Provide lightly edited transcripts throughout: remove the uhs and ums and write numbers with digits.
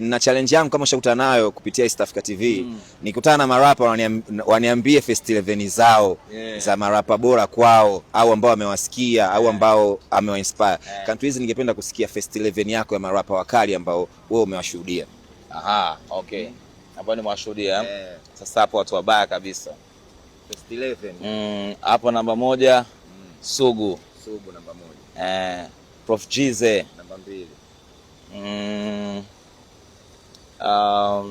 Na challenge yangu, kama ushakutana nayo kupitia East Africa TV, nikutana na marapa waniambie first 11 zao za marapa bora kwao au ambao amewasikia au ambao amewainspire. Country hizi ningependa kusikia first 11 yako ya marapa wakali ambao wewe umewashuhudia. Aha, okay. Ambao nimewashuhudia. Sasa hapo watu wabaya kabisa. First 11. Hapo namba 1, Sugu. Sugu namba 1. Prof Jize. Namba 2.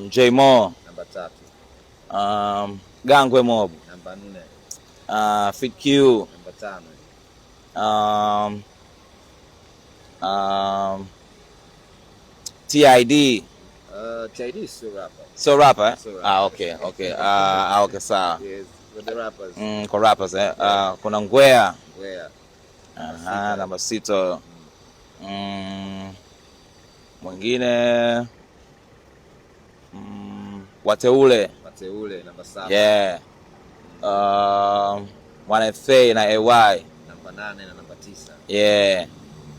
J Mo. Namba 3. Gangwe Mob. Namba 4. Fit Q. Namba 5. TID. TID sio rapper. So rapper, eh? So rapper. Ah, okay. Ah, okay, sawa. Yes, with the rappers. Kwa rappers, eh? Kuna Ngwea. Where? Aha, namba 6. Mwingine Wateule. Wateule namba 7. Yeah. Mwana FA na AY. Namba 8 na namba 9. Yeah.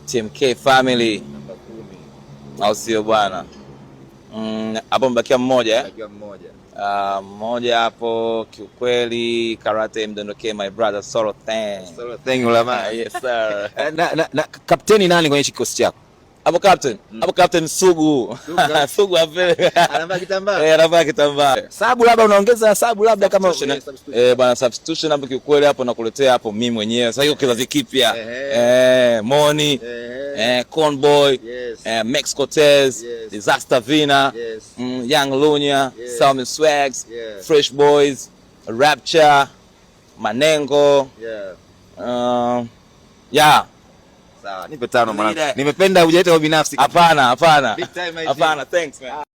TMK Family. Namba 10. Au sio bwana? Hapo mbakia mmoja, eh? Mbakia mmoja. Mmoja hapo kiukweli, Karate Mdondoke, my brother Solo Thang. Solo Thang ulama. Yes sir. Na kapteni nani kwenye kikosi chako? Hapo captain. Hapo captain Sugu. Sugu. Sugu hapo. Anavaa kitambaa. Eh, anavaa kitambaa. Sabu labda unaongeza sabu labda kama Substitution, eh bwana, substitution hapo kiukweli hapo nakuletea hapo mimi mwenyewe. Sasa hiyo kizazi kipya. Moni. Conboy. Max Cortez, Disaster Vina, Young Lunya, Salmi Swags, Fresh Boys, Rapture, Manengo. Yeah. Sawa, nipe tano mwanangu. Nimependa hujaita binafsi. Hapana, hapana. Big time, IG. Hapana, thanks man.